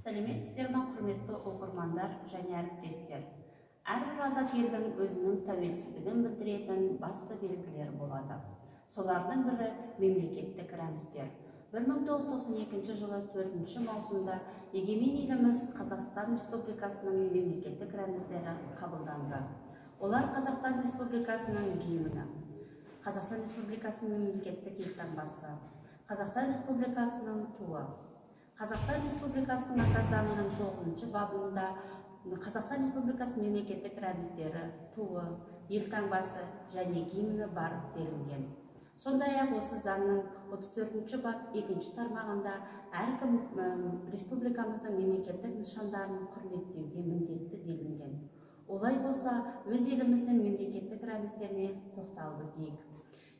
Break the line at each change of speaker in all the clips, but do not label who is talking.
Сәлеметсіздер ме, құрметті оқырмандар және әріптестер! Әрбір азат елдің өзінің тәуелсіздігін білдіретін басты белгілері болады. Солардың бірі мемлекеттік рәміздер. 1992 жылы 4 маусымда егемен еліміз Қазақстан Республикасының мемлекеттік рәміздері қабылданды. Олар Қазақстан Республикасының гимні, Қазақстан Республикасының мемлекеттік елтаңбасы, Қазақстан Республикасының туы. Қазақстан Республикасының Ата Заңының 9 бабында Қазақстан Республикасы мемлекеттік рәміздері, туы, елтаңбасы және гимні бар делінген. Сондай-ақ осы заңның 34 бап 2 тармағында әркім республикамыздың мемлекеттік нышандарын құрметтеуге міндетті делінген. Олай болса, өз еліміздің мемлекеттік рәміздеріне тоқталып өтейік.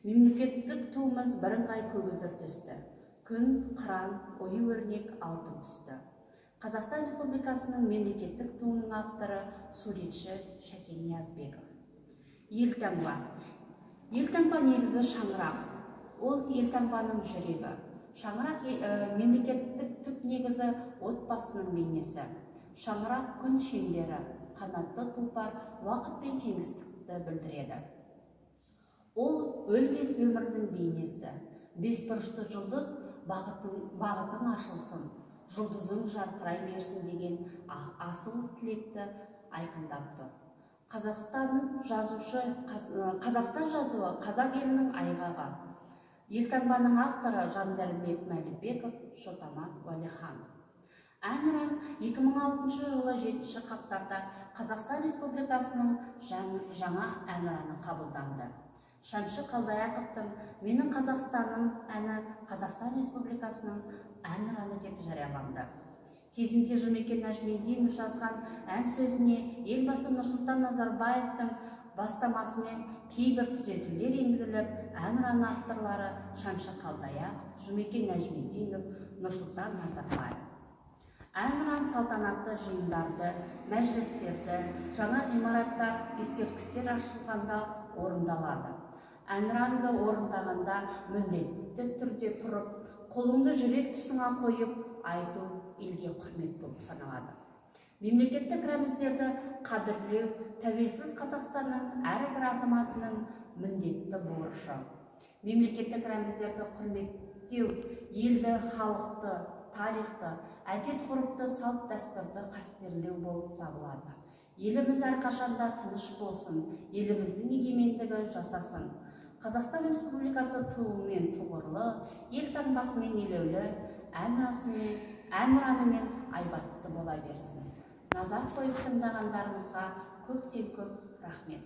Мемлекеттік туымыз бірыңғай көгілдір түсті. Күн, қыран, ою-өрнек алтын түсті. Қазақстан Республикасының мемлекеттік туының авторы суретші Шәкен Ниязбеков. Елтаңба. Елтаңба негізі шаңырақ. Ол елтаңбаның жүрегі. Шаңырақ мемлекеттік түп негізі отбасының бейнесі. Шаңырақ күн шеңбері, қанатты тұлпар уақыт пен кеңістікті білдіреді. Ол өлмес өмірдің бейнесі. Бес бұрышты жұлдыз бағытың ашылсын, жұлдызың жарқырай берсін деген асыл тілекті айқындап тұр. Қазақстан жазуы қазақ елінің айғағы. Елтаңбаның авторы Жандарбек Мәлібеков, Шотамат Уәлиханов. Әнұран 2006 жылы 7 қаңтарда Қазақстан Республикасының жаңа әнұраны қабылданды. Шәмші Қалдаяқовтың «Менің Қазақстаным» әні Қазақстан Республикасының әнұраны деп жарияланды. Кезінде Жұмекен Нәжімеденов жазған ән сөзіне Елбасы Нұрсұлтан Назарбаевтың бастамасымен кейбір түзетулер енгізіліп, әнұран авторлары Шәмші Қалдаяқов, Жұмекен Нәжімеденов, Нұрсұлтан Назарбаев. Әнұран салтанатты жиындарды, мәжілістерді, жаңа ғимараттар, ескерткіштер ашылғанда орындалады. Әнұранды орындағанда міндетті түрде тұрып, қолыңды жүрек тұсыңа қойып айту елге құрмет болып саналады. Мемлекеттік рәміздерді қадірлеу тәуелсіз Қазақстанның әрбір азаматының міндетті борышы. Мемлекеттік рәміздерді құрметтеу елді, халықты, тарихты, әдет-ғұрыпты, салт-дәстүрді қастерлеу болып табылады. Еліміз әрқашанда тыныш болсын, еліміздің егемендігі жасасын. Қазақстан Республикасы туымен тұғырлы, елтаңбасымен елеулі, әнұранымен айбатты бола берсін. Назар қойып тыңдағандарыңызға көптен көп рахмет.